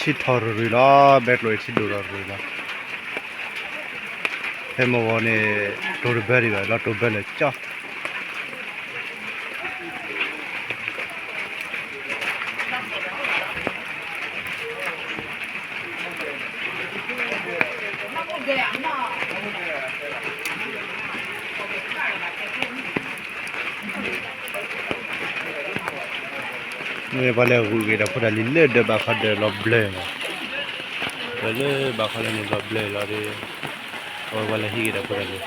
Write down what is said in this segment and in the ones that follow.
ထံထီၣ်ရူၤရူၤလီၤ, ဘဲကျိးအံၤထံဒိၣ်ထီၣ်ရူၤလီၤ. ဖဲမုၢ်ဂီၤန့ၣ် တိၤတဘၢဒံးဘၣ်လီၤ, တိၤဘၢလၢာ်ကၠီ မ့ၢ်ပှၤလၢအဂုာ်က့ၤဒီးဖိတၢ်လံၤ လၢဒၢးဘၣ်ခီဒၢးလီၤဘျၢမး, ဒီးလၢဘၣ်ခီလၢန့ၣ်လီၤဘျၢလီၤဒီး အဝဲပှၤလၢဟံးက့ၤဒီးဖိတၢ်လံၤ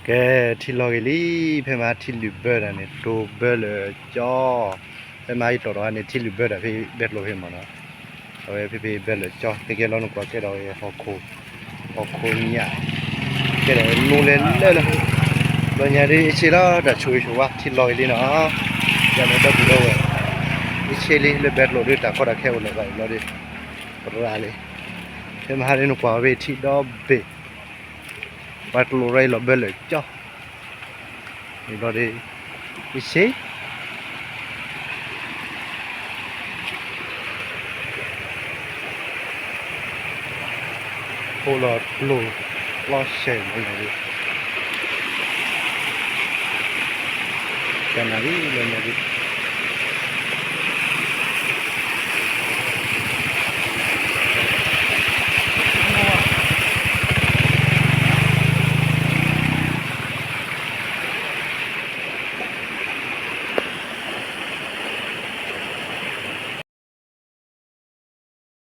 ကဲ, ထံလီၤက့ၤလံ, ဖဲမဟါထံလုၢ်ဘၢတၢ်န့ၣ် တိၤဘၢလၢာ်ကၠီ, ဖဲမဟါယတီၢ်ဒီးန့ၣ် ထံလုၢ်ဘၢတၢ်ဖဲဘဲကျိးဖဲမးနီၤ, အဝဲဖဲဖဲဘၢလၢာ်ကၠီ ကဲကဲလီၤနကွၢ်ကဲဒီးဟီၣ်ခိၣ်, ဟီၣ်ခိၣ်ညၣ်, ကဲဒီးလိၤလဲၤလဲၤလီၤ, လီၤညါဒ်အ့ၣ်ဆ့လီၤ တၢ်ဆိၣ်ဂ့ၤဆိၣ်ဝါ ထံလီၤက့ၤလံနီၤ, ယၤန့ၣ်ဒီပုၢ်ဒီဝဲၢ်, အ့ၣ်ဆ့လံ လၢဘဲကျိးဒ်တၢ်ကီတၢ်ခဲအိၣ်လၢၤဘၣ်အံၤလီၤဒီး, ပရၤလံ, ဖဲမဟါဒ်နကွၢ်ဝဲထံဒီဘ့ၣ် ပှၤကျိးရၤအံၤလီၤဘၢလၢာ်ကၠီ, အံၤဘျီဒီး, အ့ၣ်ဆ့, ဖိလီၤကျိၤ, လီၤဆဲးလီၤလီၤဒီး, ကနၤလံလၢညါဒ်